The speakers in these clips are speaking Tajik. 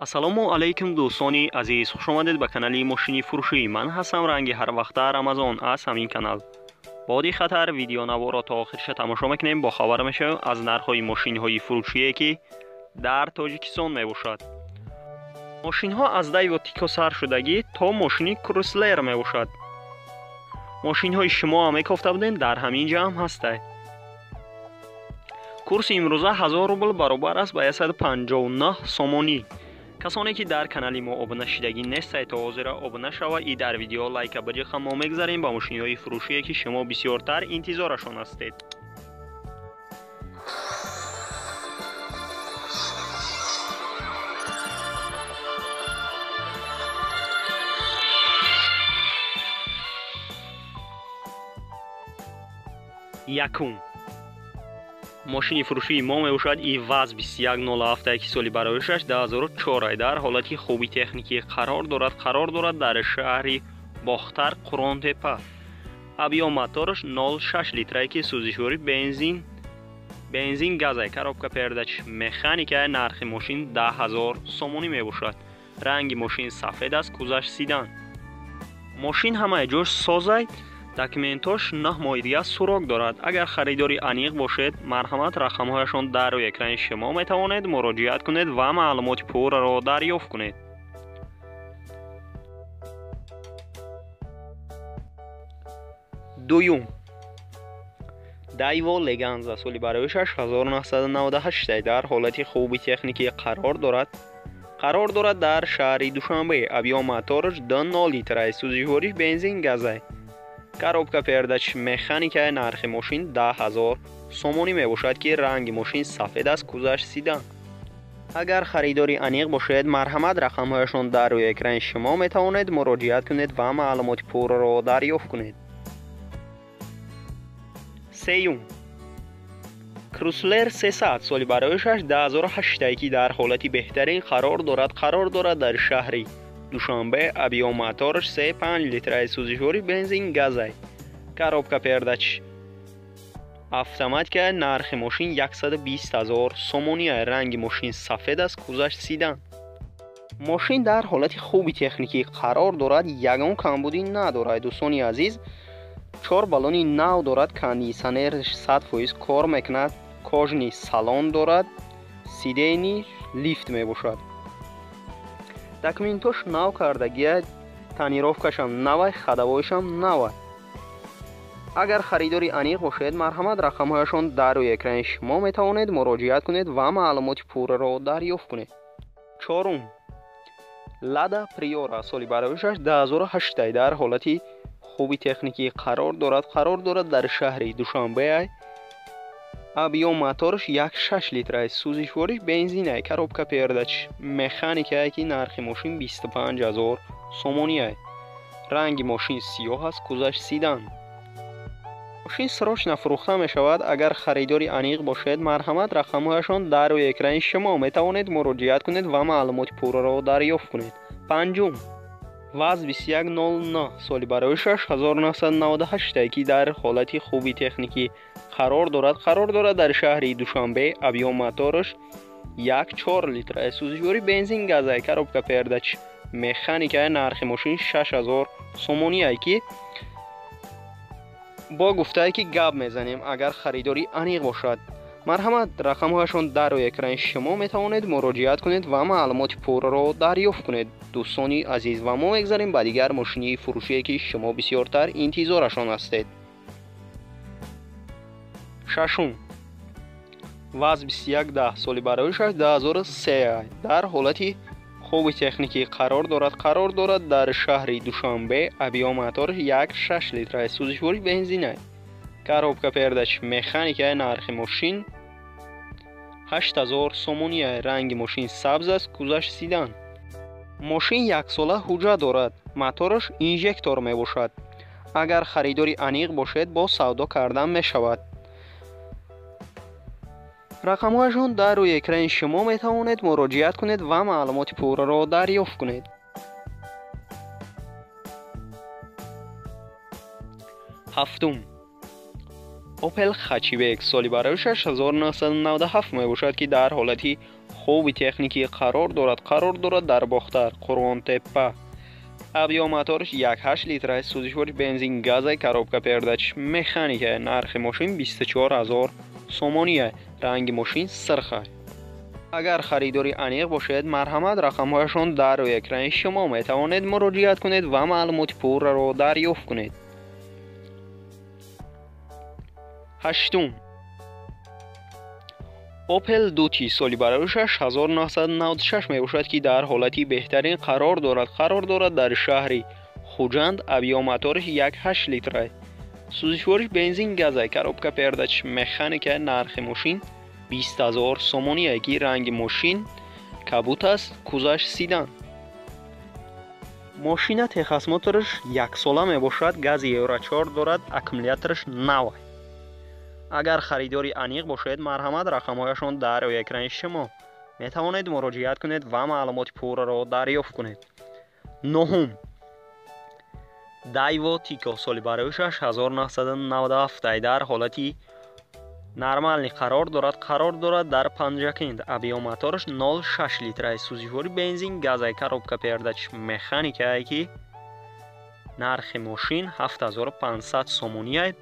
Ассалому алайкум дӯстони азиз, хуш омадед ба канали мошини фурӯшӣ. Ман ҳастам ранги ҳар вақта Рамазон аз ҳамин канал. Боди хатар видеонаворо то охирша тамошо мекунем, бохабар мешавем аз нархҳои мошинҳои фурӯшие ки дар Тоҷикистон мебошад. Мошинҳо аз Дайво Тико сар шудагӣ то мошини Круслер мебошад. Мошинҳои шумо ҳам мекофта будем, дар ҳамин ҷа ҳам ҳастед. Курси имрӯза 1000 рубл баробар аст ба 159 сомонӣ. Касоне ки дар канали мо обуна шидагӣ нестед, то ҳозира обуна шава и дар видео лайка биҷиқа. Мо мегзарем ба мошинҳои фурӯшие ки шумо бисёртар интизорашон ҳастед. Якум мошини фурӯшии мо мебошад ИВАЗ 2107 ки соли бароишаш 2004 дар ҳолати хуби техникӣ қарор дорад дар шаҳри Бохтар, Қуронтепа. Объём мотораш 0,6 литрае ки сӯзишвори бензин газай, коробка передач механика. Нархи мошин 10 000 сомонӣ мебошад. Ранги мошин сафед аст, кузаш седан. Мошин ҳамаи ҷош созай, документош 9 моҳи дига срок дорад. Агар харидори аниқ бошед, марҳамат, рақамҳояшон дар рӯи экрани шумо, метавонед муроҷиат кунед ва маълумоти пурраро дарёфт кунед. Дуюм Дайво Леганза соли бароишаш 1998 дар ҳолати хуби техникӣ қарор дорад дар шаҳри Душанбе. Объём мотораш 2,0 литра, сӯзишвориш бензин газай, коробка передач механика. Нархи мошин 10 000 сомонӣ мебошад ки ранги мошин сафед аст, кузаш седан. Агар харидори аниқ бошед, марҳамат, рақамҳояшон дар рӯи экрани шумо, метавонед муроҷиат кунед ва маълумоти пурраро дарёфт кунед. Сеюм Круслер 300 соли бароишаш 2008 ки дар ҳолати беҳтарин қарор дорад дар шаҳри Душанбе. Объём мотораш 3,5 литраи, сӯзишвори бензин газай, коробка передач автоматика. Нархи мошин 120 000 сомонӣ. Ранги мошин сафед аст, кузаш седан. Мошин дар ҳолати хуби техникӣ қарор дорад, ягон камбудӣ надорад. Дӯстони азиз, чор баллони нав дорад, кондитсионерш 100% кор мекунад, кожаный салон дорад, сиденье лифт мебошад. Документош нав кардагия, тонировкашам навай, ходовойшам навай. Агар харидори аниқ бошед, марҳамат, рақамҳояшон дар рӯи экрани шумо, метавонед муроҷиат кунед ва маълумоти пурраро дарёфт кунед. Чорум Лада Приора соли бароишаш 2008 дар ҳолати хуби техникӣ қарор дорад дар шаҳри Душанбе. Объём мотораш 1,6 литра, сӯзишвориш бензинай, коробка передач механикае ки нархи мошин 25 000 сомоние. Ранги мошин сиёҳ аст, кузаш седан. Мошин срочно фурӯхта мешавад. Агар харидори аниқ бошед, марҳамат, рақамҳояшон дар рӯи экрани шумо, метавонед муроҷиат кунед ва маълумоти пурраро дарёфт кунед. Панҷум ВАЗ 2109 соли бароишаш 1998 ки дар ҳолати хуби техникӣ қарор дорад дар шаҳри Душанбе. Объём мотораш 1,4 литра, сӯзишвори бензин газай, коробка передач механика. Нархи мошин 6000 сомоние ки бо гуфтае ки гап мезанем. Агар харидори аниқ бошад, марҳамат, рақамҳояшон дар рӯи экрани шумо, метавонед муроҷиат кунед ва маълумоти пурраро дарёфт кунед. Дӯстони азиз, ва мо мегзарем ба дигар мошини фурӯшие ки шумо бисёртар интизорашон ҳастед. Шашум ВАЗ 2110 соли бароишаш 2003 дар ҳолати хуби техникӣ қарор дорад дар шаҳри Душанбе. Объём мотораш 1,6 литра, сӯзишвори бензинай, коробка передач механика. Нархи мошин 8000 сомоние. Ранги мошин сабз аст, кузаш седан. Мошин яксола ҳуҷҷат дорад, мотораш инжектор мебошад. Агар харидори аниқ бошед, бо савдо кардан мешавад. Рақамҳояшон дар рӯи экрани шумо, метавонед муроҷиат кунед ва маълумоти пурраро дарёфт кунед. Ҳафтум Опел Хатчбек соли бароишаш 1997 мебошад ки дар ҳолати Хуби техникӣ қарор дорад. Қарор дорад дар Бохтар, Қурғонтеппа. Объём моторш 1,8 литра, сӯзишвориш бензин газай, коробка передач механика. Нархи мошин 24 000 сомонӣ. Ранги мошин сирха. Агар харидори аниқ бошед, марҳамат, рақамҳояшон дар рӯи экрани шумо, метавонед муроҷиат кунед ва маълумоти пурраро дарёфт кунед. Ҳаштум. Opel Duty соли барояш 1996 мебошад, ки дар ҳолати беҳтарин қарор дорад. Қарор дорад дар шаҳри Хуҷанд. Объём моториш 1,8 литра. Сӯзишвориш бензин газай, коробка передач механика. Нархи мошин 20 000 сомонӣ, ки ранги мошин кабут аст, кузаш седан. Мошина техосмотраш яксола мебошад, гази Евро 4 дорад, аккумулятораш нав. Агар харидори аниқ бошед, марҳамат, рақамҳояшон дар рӯи экрани шумо, метавонед муроҷиат кунед ва маълумоти пурраро дарёфт кунед. Нуҳум. Дайво Тико соли барояш 1997 дар ҳолати нормальный қарор дорад. Қарор дорад дар Панҷакент. Объём мотораш 0,6 литра, сӯзишвори бензин газай, коробка передач механикае, ки нархи мошин 7500 сомонӣ.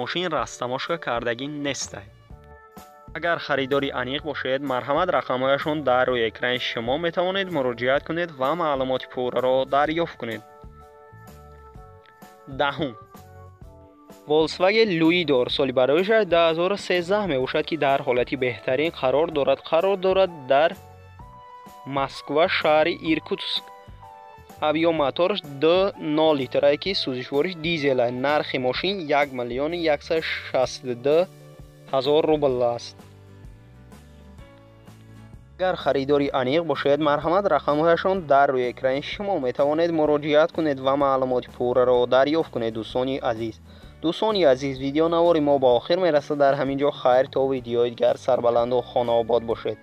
Мошин растамошка кардагӣ нестай. Агар харидори аниқ бошед, марҳамат, рақамҳояшон дар рӯи экрани шумо, метавонед муроҷиат кунед ва маълумоти пурраро дарёфт кунед. Даҳум. Volkswagen Luidor соли барояш 2013 мебошад, ки дар ҳолати беҳтарин қарор дорад. Қарор дорад дар Москва, шаҳри Иркутск. Объём мотораш 2,0 литра, ки сӯзишвориш дизел. Нархи мошин 1 миллиони 162 ҳазор рубл аст. Агар харидори аниқ бошед, марҳамат, рақамҳояшон дар рӯи экрани шумо, метавонед муроҷиат кунед ва маълумоти пурраро дарёфт кунед. Дӯстони азиз, видеонавори мо ба охир мерасад дар ҳамин ҷо. Хайр, то видеои дигар, сарбаланду хонаобод бошед.